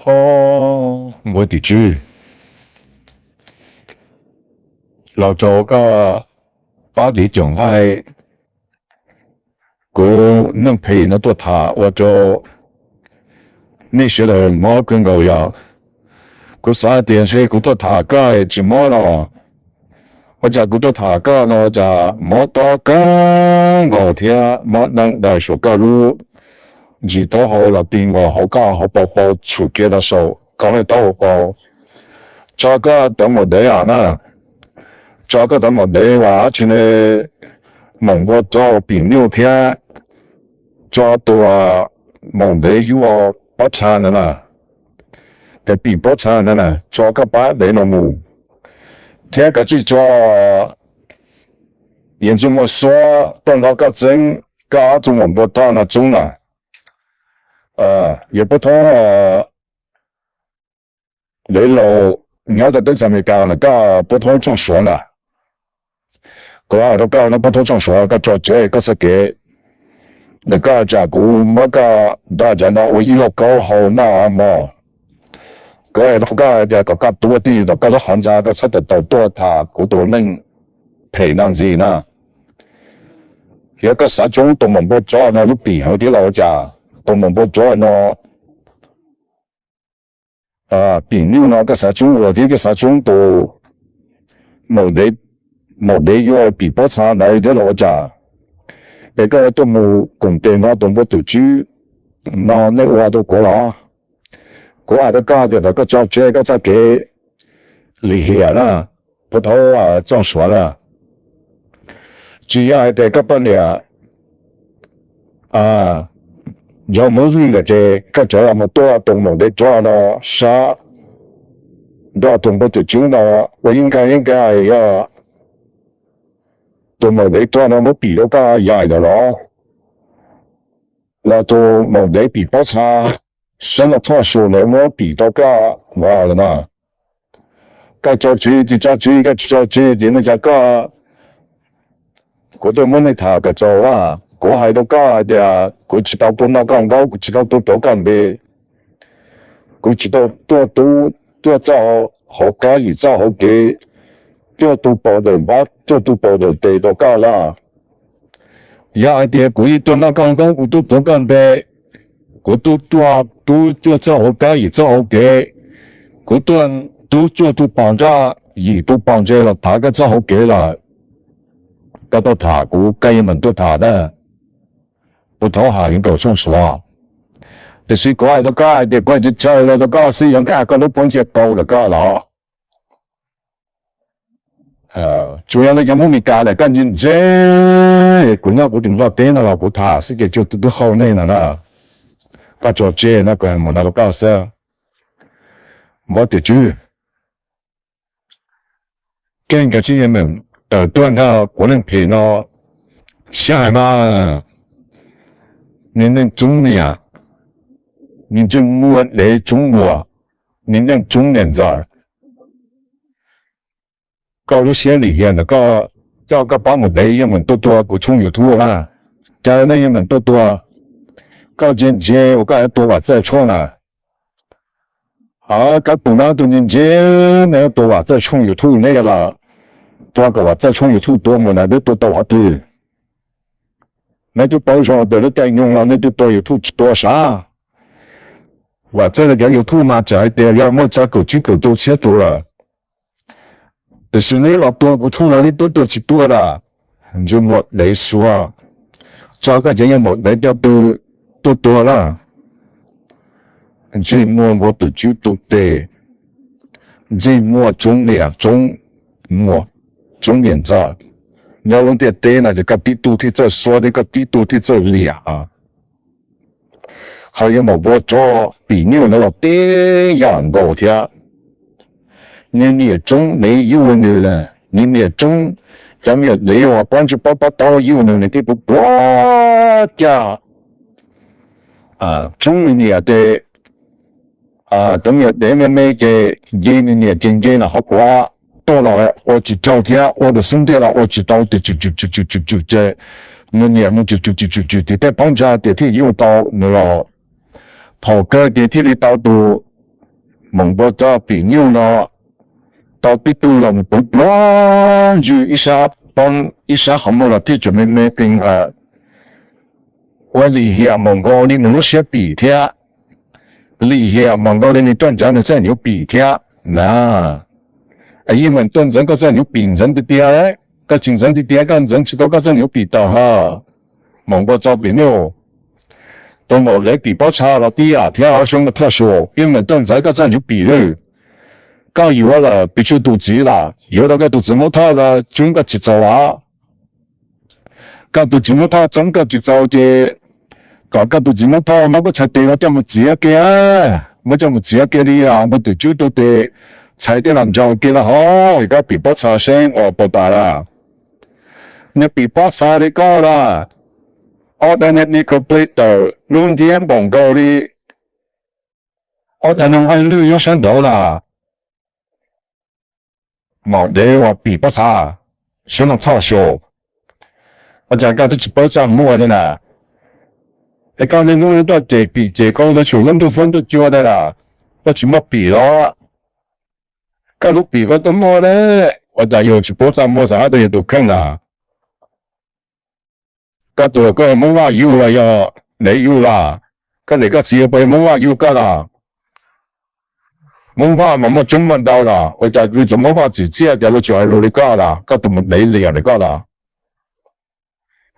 Ob, npawg tim tswv, los rau koj pab li coom nqaij, kuv neej phem no tuaj tham ua rau nej sawv daws mob kawg nkaus yog. Kuv xav tias ntshe kuv tuaj tham koj tsis mob los, ua cas kuv tuaj tham koj no cas mob tob kawg nkaus thiab mob deeb daws saum koj lub ntsis taub hau los ti nkaus hauv koj hauv paus paus tshum kiag rau saum koj lub taub hau paus. Tso koj cov maum dev os na, tso koj cov maum dev uas tsis ne, maum npua rov pim nyuj thiab tso tus maum dev yuav pob txha ntawd na, dev pim pob txha ntawd na, tso koj pab dev no mus. Thiab koj tsij tso yawg Ntxwg Muas Suab tuaj nrog koj txeeb koj ob tug maum npua rov no txoob na. Yawg Pub Thoob dev laus nyob rau teb chaws Amelikas na, koj Pub Thoob Tsooj Suav na. Kuv hais rau koj no, Pub Thoob Tsooj Suav, koj tso tseg koj txoj kev ntawm koj, tsam kuv muab koj nrog cov no ua ib lauj kaub hau noj mog. Kuv hais rau koj tias kom koj tuav tij tom koj lub qhov ntxa, koj txhob tawm taus tuaj tham kuv tus neej phem no ntxiv na. Yog koj xav txoob tus maum npua rov no lub pim heev thiab los ua cas, tus maum npua rov no pim nyuj no koj xav txoob ua thiab koj xav txoob tus maum dev yuav pim pob txha ntawd thiab los ua cas, es koj tuaj mus koom tes nrog tus npua tim tswv no nej ua rau kuv los? Kuv hais rau koj tias kom koj tso tseg koj txoj kev lim hiam na, Pub Thoob Tsooj Suav na. Tsis yog hais tias koj poj niam yog Hmoob Xyooj lawm ces koj tseem los mus tuaj tus maum dev rov no sab nrog tus npua tim tswv no ua yeeb nkaag yeeb nkaag, yog tus maum dev rov no muab pim rau koj yaim lawm los, los tus maum dev pim pob txha sab no thoj su lawv muab pim rau koj ua lawm no. Koj tso tseg tsis tso tseg, koj tsis tso tseg ces no cas koj, kuv tuaj muab nej tham kom txaus a. Kuv hais rau koj hais tias kuv tsis tau tuaj noj koj nkaub, kuv tsis tau tuaj tuav koj npe, kuv tsis tau tuaj tub, tuaj txoj hauv kab yim txoj hauv kev, tuaj tu paus ntawm npab, tuaj tu paus ntawm tes rau koj los. Yog hais tias kuv yeej tuaj noj koj nkaub, kuv tuaj tuav koj npe, kuv tuaj tuaj tub cuaj txoj hauv kab yim txoj hauv kev, kuv tuaj tub cuaj tus pom nraj yim tus pom ntse los thaiv koj txoj hauv kev lawm, koj tuaj tham kuv, koj yeej meem tuaj tham na. Kuv thov hais li nkaus Tsooj Suav, tiam sis kuv hais rau koj hais tias kuv tsis txhawj li rau koj xwb, yog nkaj koj lub pob ntseg qau rau koj los. Tsuas yog li cov Hmoob Meskas lawm koj ntse ntse, kuv nyob kuv tus Nplog teb no los kuv tham xwb ces tsuas tus tub hau nej no na. Koj tso tseg no kuv hais mus no rau koj xwb. Npawg tim tswv, keej kawg tsis yeej meem tawm tuaj nrog kuv leej phem no sib hais mas, niag neej tsoob niam, niag ntsej muag dev tsoob muag, niag neej tsoob niam ntxawm. Koj lub siab lim hiam ntawm koj coj koj pab mus dev yeej meem tuaj tua kuv tshooj YouTube na. Cas nej yeej meem tuaj tua, koj ntse ntse uas koj yuav tua Vam Txawj tshooj na. Koj tus no tus ntse ntse, nej yuav tua Vam Txawj tshooj YouTube nej los tua kom Vam Txawj tshooj YouTube tuag mus na, nej tua tau qhov twg? Nej twb paub zoo tias lub caij nyoog no nej twb tua YouTube tsis tuag sav. Vam Txawj cov YouTube mas txawm hais tias yog muaj txog kaum tsib kaum rau txhiab tus lawm, tiam sis nej los tua kuv tshooj no nej twb tua tsis tuag lawm. Ntsej muag dev suav, tso koj cov nyuag maum dev coj pw tuaj tuag lawm. Ntsej muag npua tus tswb tus tes, ntsej muag tsoob niam tsoob muag tsoob niam ntxawm. Nyob lub ntiaj teb no ces koj tib tug thiaj txawj suab thiab koj tib tug thiaj txawj liam. Ho yog maum npua rov pim nyuj no los teb yam nkaus thiab. Nws niam tsoob dev yuj nws lawm, nws niam tsoob, cov me nyuam dev uas pob ntseg pob pob taub yuj nws, nws thiaj puas puas caj. Tsoob nws niam ces cov me nyuam dev me me ces nce nws niam ces nce los qhov kuav tuaj los ua tsis raug thiab ua tus xub ntiag los ua tsis tau, ces nws niam mus tsum tsum tsum tsum tsum tim tej pob ntsa tias thiaj yuj tau nws los. Thaum kawg ces thiaj li tau tus Moos Npua Roj Pim Nyuj no tau tib tug los mus puv pluag ntsws ib sab poob ib sab qhov muag los thiaj tseem me me qees lawm. Ua lim hiam npaum nkaus li nws lub siab pim thiab, lim hiam npaum nkaus li nws tuaj ntxeev nws txoj hnyuv pim thiab na. Yeej meem tuaj ntxeev koj txoj hnyuv pim ntxeev tiag tiag, koj tsis ntxeev tiag tiag koj ntxeev tsis tau koj txoj hnyuv pim tawm hos. Moos Npua Roj Pim Nyuj, tus maum dev pim pob txha los tib yam thiab, Xyoo Thoj Xyum, yeej meem tuaj ntxeev koj txoj hnyuv pim lawm. Koj yuav lawm pim tsis tus txiv lawm, yuav tau koj tus txiv Hmoob Thoj los txeeb koj tsis txaus os. Koj tus txiv Hmoob Thoj txeeb koj tsis txaus ces kom koj tus txiv Hmoob Thoj muab koj txhais tes los coj mus txiav kiag, muab coj mus txiav kiag li os, muab tus tswb tus tes, txhais tej los ntsaum kiag los hos, koj pim pob txha seb ua puas tas lawm. Nws pim pob txha li koj lawm, ob dag neeg ni khaws plig tawm lub ntiab npaum nkaus li ob dag neeg nqaij lwj nyob sab nraud lawm. Maum dev uas pim pob txha, Xyoo Thoj Xyum, ua cas koj twb tsis paub txaj muag li na? Es koj niaj hnub tuaj ces pim ces koj ua tau tshum lub ntuj huab ntuj cua ntag lawm, koj tsis muaj pim los? Koj lub pim koj tuaj muag ne, ua cas yus tsis paub txaj muag xav hais tias yus tus kheej lawm. Koj tus koj yog Hmoob Vaj yug los yog dev yug lawm? Koj niam koj txiv puas yog Hmoob Vaj yug koj lawm? Hmoob Vaj mas muaj coob muaj ntau lawm, ua cas luag cov Hmoob Vaj txim txiaj cas luag tsis hais lus li koj lawm? Koj tus mus dev liam li koj lawm.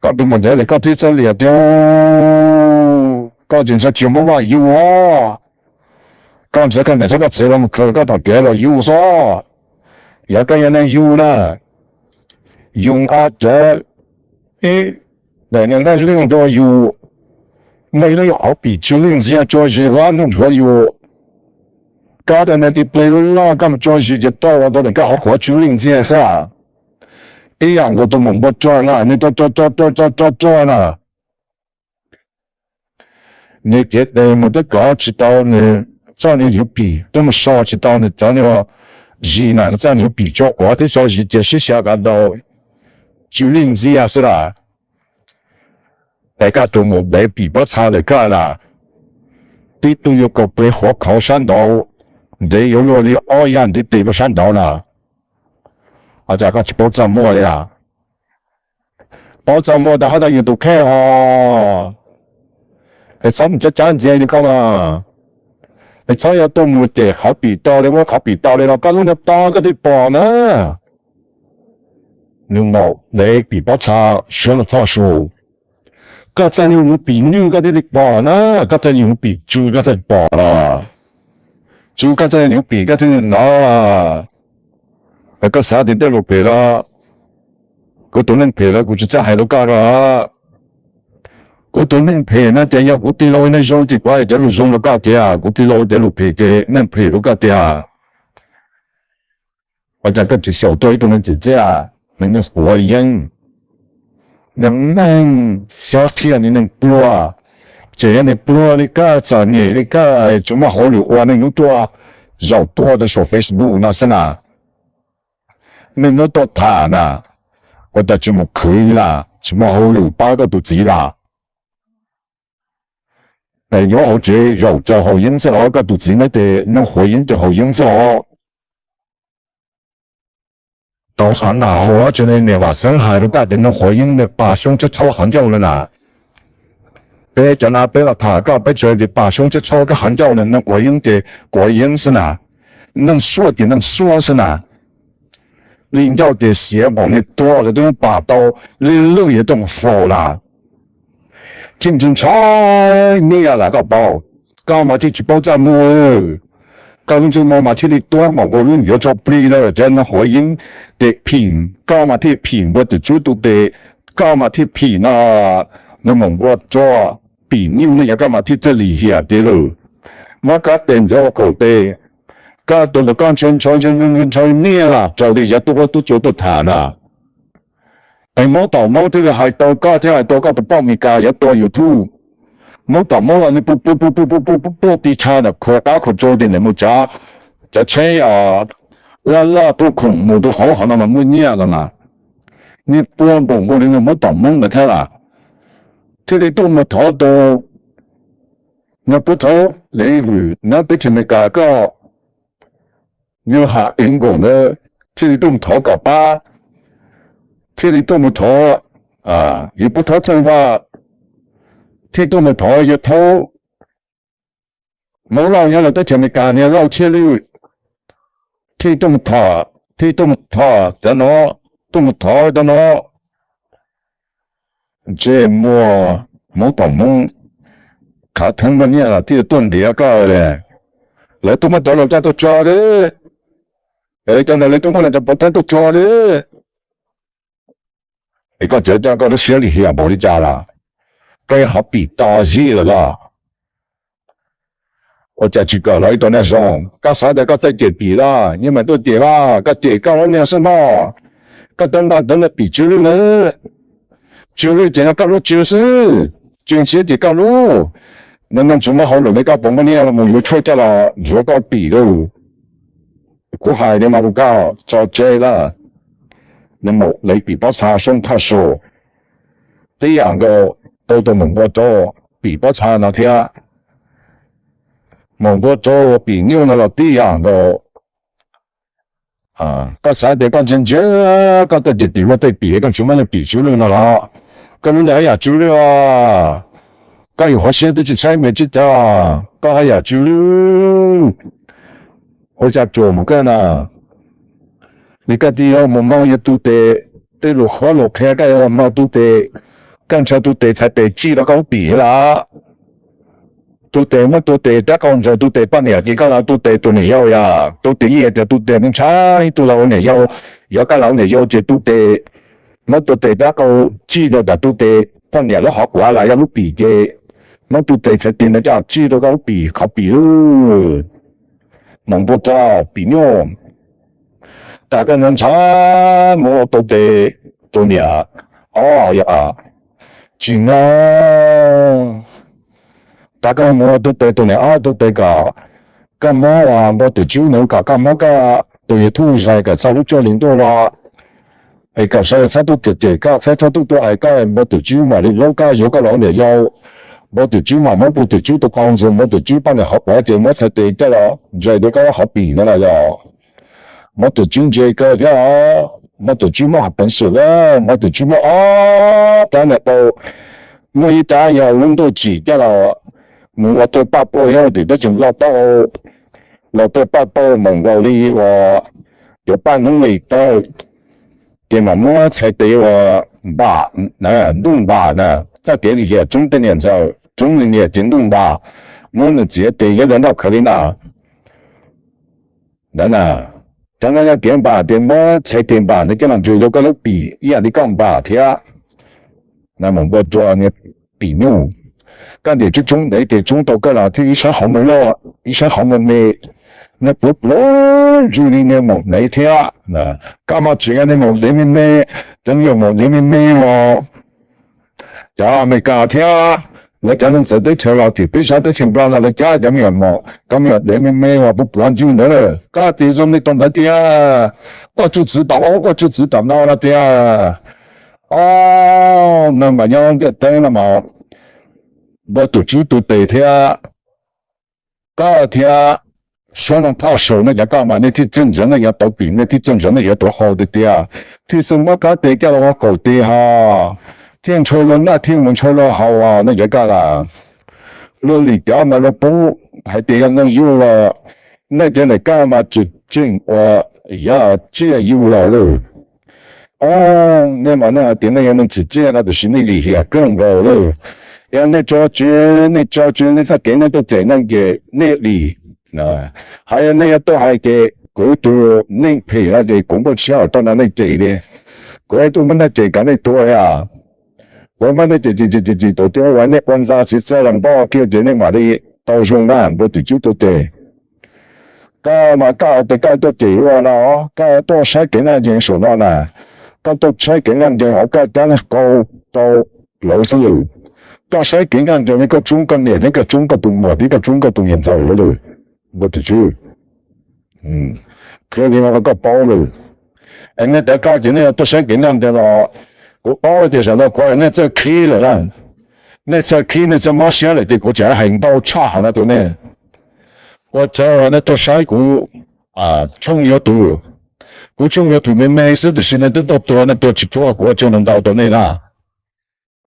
Koj tus mus dev li koj thiab txawj liam tiag. Koj tsis ntshai tsam Hmoob Vaj yug os. Koj ntshai koj niam txhab koj txiv los mus khaws koj tom kev los yug xwb. Yog koj yog neeg yug na, yus nqa rawv ib daim niag nqaij lwj rau yus, nqaij lwj hauv pim tsw lwj ntxiag tso zis hlab ntuj ntxuav yus. Koj dag neeg ti plig lub loj koj mus tso zis ces toj los rau ntawm koj hauv quav tsw lwj ntxiag xwb. Ib yam nkaus tus maum npua roj na, nws roj roj roj roj roj roj na, nws cev tes mus twb kov tsis tau nws txoj hnyuv pim, twb mus so tsis tau nws cov zis na, nws txoj hnyuv pim tso quav thiab tso zis ces sib xyaw kav ntaus tsw lwj ntxiag xwb lawm. Es koj tus maum dev pim pob txha lawm koj lawm, tib tug yuav kaus plig huav khauv sab nraud, ntev yuav luaj li ob yam ntiv tes rau sab nraud na. Ua cas koj tsis paub txaj muag li a? Paub txaj muag tas hab tas yus tus kheej os. Es txhob mus cab cab ntxiag li koj mas. Es txhob yuav tuaj mus cem qhov pim tau li muab qhov pim tau li los koj lub ntiag toj koj thiaj pom na. Nws maum dev pim pob txha, Xyoo Thoj Xyum, koj txoj hnyuv pim nyuj koj thiaj li pom na, koj txoj hnyuv pim tsw koj thiaj pom los. Tsw koj txoj hnyuv pim koj thiaj li hnov. Es koj xav tias tej lus phem los, kuv tus neeg phem los kuv tsis txawj hais rau koj los. Kuv tus neeg phem no ces yog kuv tij laug neeg zoo ces kuv hais cov lus zoo rau koj tiag, kuv tij laug cov lus phem ces neeg phem rau koj tiag. Ua cas koj tsis xyaum tuaj ib tug neeg tsim txiaj, nws neeg quav yeeb, nws neeg xyob txhiaj, nws neeg pluag, tseem yog neeg pluag li koj, txom nyem li koj, tsuas muaj hauj lwm ua, neeg hnub tuaj zaum tuaj rau saum Facebook no xwb na. Neeg hnub tuaj tham na, ua cas tsis mus khwv lawm, tsis muaj hauj lwm pab koj tus txiv lawm. Es nyob hauv tsev zaum rau haus yeeb xwb los, koj tus txiv neb tes neeg quav yeeb rau haus yeeb xwb los. Tau xav nram haus tsev ne, niam Vam Xeeb hais rau koj tias neeg quav yeeb ne, pab Xyoo Tsab Tshob qhov ncauj no na. Peb cov no peb los tham koj peb tsev tias pab Xyoo Tsab Tshob koj qhov ncauj no, neeg quav yeeb ces quav yeeb xwb na. Neeg suab ces neeg suab xwb na. Li ncauj ces xiav npaum li tuag lawm twb pam tau, li lwj yuav tau mus faus lawm. Thiaj ntshai ntshai nyiaj lawm koj paub, koj mas thiaj tsis paub txaj muag. Koj lub ntsej muag mas thiaj li tuab npaum nkaus lub yuav tso plig lawm, cov neeg quav yeeb ces phim, koj mas thiaj phim npua tus tswb tus tes, koj mas thiaj phim no, nws maum npua roj pim nyuj no, yog koj mas thiaj txawj lim hiam tiag lawm. Muab koj tes ntxuav ua kaum tes, koj tus ntawm koj ntshai ntshai ntshai nyiaj lawm raws li yav tub huab tub cua tuaj tham na. Es Hmoob tom Hmoob thiaj li hais tau koj thiab hais tau koj tus poj Meskas yuav tua YouTube. Hmoob tom Hmoob los nws pub pub pub pub pub pub pub ti tsha ntawm khuav qab khuav tsau tias nws mus tsav cov tsheb laj laj tuaj khoom mus rau hauv qhov no mas muaj nyiaj los mas. Nws pua npaum nkaus li nws Hmoob tom Hmoob ntawd thiab lawm. Thiaj li tuaj mus thov tus, nws pub thov li vwm nab peb tsev Meskas koj Yawg Ham Ev Nkaum ntawd thiaj li tuaj mus thov kom pab, thiaj li tuaj mus thov yawg Pub Thaub Txheej Vaj, thiaj tuaj mus thov yawg Thaub, Hmoob Lauj nyob rau teb chaws Amelikas niag Lauj Txhiaj Lwj, thiaj tuaj mus thov, thiaj tuaj mus thov cov no, tuaj mus thov cov no, ntsej muag Hmoob tom Hmoob, khav theeb muaj nyiaj los thiaj tuaj ntiav koj li. Lawv tuaj muab cov laus caj tuaj tso li, cov ntawd lawv tuaj muab cov pov theeb tuaj tso li. Es koj tseem coj koj lub siab lim hiam npaum li cas lawm? Koj yuav hov pim to zib lawm los? Ua cas tsis kawm los ib tug neeg zoo? Koj xav tias koj txawj cem pim los yeej meem tuaj cem los? Koj cem koj lub niag xwb mog. Koj teeb ntaj teeb ntaj pim Tswv Lwj na. Tswv Lwj ces yog koj lub tswv xwb, tswv ntshiab ces koj lub. Nyob nyob tsis muaj hauj lwm li koj puas muaj nyiaj los mus yuav tshuaj coj los ntxuav koj pim lawm? Kuv hais li mas kuv koj tso tseg lawm. Nws maum lev pim pob txha soob thaj su, tib yam nkaus tau tus maum npua rau pim pob txha no thiab. Maum npua rau pim nyuj no los tib yam nkaus. Koj xav tias koj ntsia ntsia koj tej cem pim luag tej pim, koj tsis muaj leej pim Tswv Lwj no los? Koj lub ntawd haj yam Tswv Lwj os. Koj yuav hov siab twb tsis saib me tsis cov, koj haj yam Tswv Lwj. Ua cas ruam mus koj na? Li koj twb yuav mus mloog yog tus tes, tej lus qhuab lus qhia koj yuav mus mloog tus tes, koj ntshaw tus tes txhais tes tsij rau koj lub pim lawm. Tus tes muab tus tes rab qau ntsaws tus tes poj niam ces koj los tus tes tus niam yau yom? Tus tes yeej hais tias tus tes nws ntshai tus los ua niam yau. Yog koj los ua niam yau ces tus tes muab tus tes rab qau tsij rau tom tus tes poj niam lub hauv kuav los yog lub pim ces muab tus tes txhais tes no coj tsij rau koj lub pim qhov pim lub. Maum npua rau pim nyuj. Tas koj ntshai mus ua tus tes tus niam ob yom? Tsis na. Tas koj mus ua tus tes tus niam ob tus tes kom koj mob, npau taws tswb nws kom koj mob koj tus YouTube zais kom txog lub cuaj hlis ntuj los, es kom sawv daws txhob tuaj cem cem koj, txhob txhob tuaj tuaj hais koj, npau taws tswb mam li hlub koj yuav koj los ua niam yau. Npau taws tswb mam muab npau taws tswb tus qau ntsaws npau taws tswb poj niam hauv kuav ces muab txhais tes coj los ntsaws rau koj lub hauv pim no los yog? Npau taws tswb ntse kawg thiab. Npau taws tswb muaj hauv peev xwm, npau taws tswb muaj ob rab niam pau, muaj ib rab yog lub ntuj tsim coj los, mus ua tej paj pauj thiab tim teb chaws Nplog tau, los tej paj pauj mus nkaus li uas cov paj Hmoob Lis tau, ces mam muab txhais tes uas npam, ntuj npam na, txoj kev lim hiam roob tej niam ntxawm, roob li niam ces ntuj npam, muab nws txiav tes yog nroj khawv li ntawd. Ntawd na, cov no yog kev npam ces muab txhais tes npam ntawd coj los ntsaws rau koj lub pim ib yam li koj npam thiab. Maum npua rau niag pim nyuj, koj ntim tsoob tsoob ntev ces tsoob tau koj los thiaj ib sab hauv me loj, ib sab hauv me me, nws pluav pluav ntsws li niag maum ntev thiab. Koj mas tseem yog niag maum ntev me me, cov me nyuam maum ntev me me os. Cov Amelikas thiab lawv cov neeg txawv teb chaws los tim peb sab teb chaws Nplog no lawv cab cov me nyuam maum, cov me nyuam ntev me me uas pluav pluav ntsws ntawd, koj tias zoo li tus ntawd tiag, koj tsw txwv tom ub koj tsw txwv tom no no tiag. Os, no mas nyob ntiaj teb no mas npau taws tswb tu tes thiab. Koj thiab Suab Noo Thoj Saum nej cov koj mas nej thiaj txawj ntsoov nej yuav tau pim, nej thiaj txawj ntsoov nej yuav tuav hau tiag tiag, thiaj xwb muab koj tes coj los ua kaum tes ho, thiaj ntshaw luag noj thiaj mus ntshaw luag haus os nej cov koj lawm. Luag lim cov mas luag pub hais tias yog neeg yug los, nej cov ntawm koj mas tseem tseem ua yog tsiaj yug los lawm. Os, nej mas nej hais tias nej yog neeg tsim txiaj no tiam sis nej lim hiam kawg nkaus lawm. Yog nej tso tseg, nej tso tseg nej txoj kev nej tuaj cem neeg ces nej lim. Hos yog nej yuav tuaj hais ces kuv tus neeg phem no ces kuv npauj siab hauv tuaj nrog nej cem li. Kuv ib tug muab nej cem kom nej tuag li os. Kuv muab nej cem cem cem cem cem tus twg uas nej ua ntxa txiv txaj los npoj kiag ces nej mam li tau zoo na npau taws tswb tu tes. Koj mas koj hais tias koj tuaj cem ua no, koj tuaj saib kev ncaj ncees saum no na, koj tuaj saib kev ncaj ncees hauv koj cab neeg qau rau lawv xwb lawm. Koj saib kev ncaj ncees li koj tsoob koj niam thiab koj tsoob koj tus muam thiab koj tsoob koj tus niam ntxawm lawm. Npau taws tswb, qhia li no rau koj paub lawm. Es nej cov koj ces nej yuav tuaj saib kev ncaj ncees los, kuv paub tias sawv daws kuv nej txawj khib lawm na. Nej txawj khib nej txawj mob siab lawm ces kuv tseem hais ntau tshaj heev no rau nej. Ua tsaug nej tuaj saib kuv Tshooj yuav tus, kuv tshooj yuav tus me me xwb tiam sis nej twb tau tuag, nej tuag tsis tuag kuv ua tsaug ntau ntau rau nej na.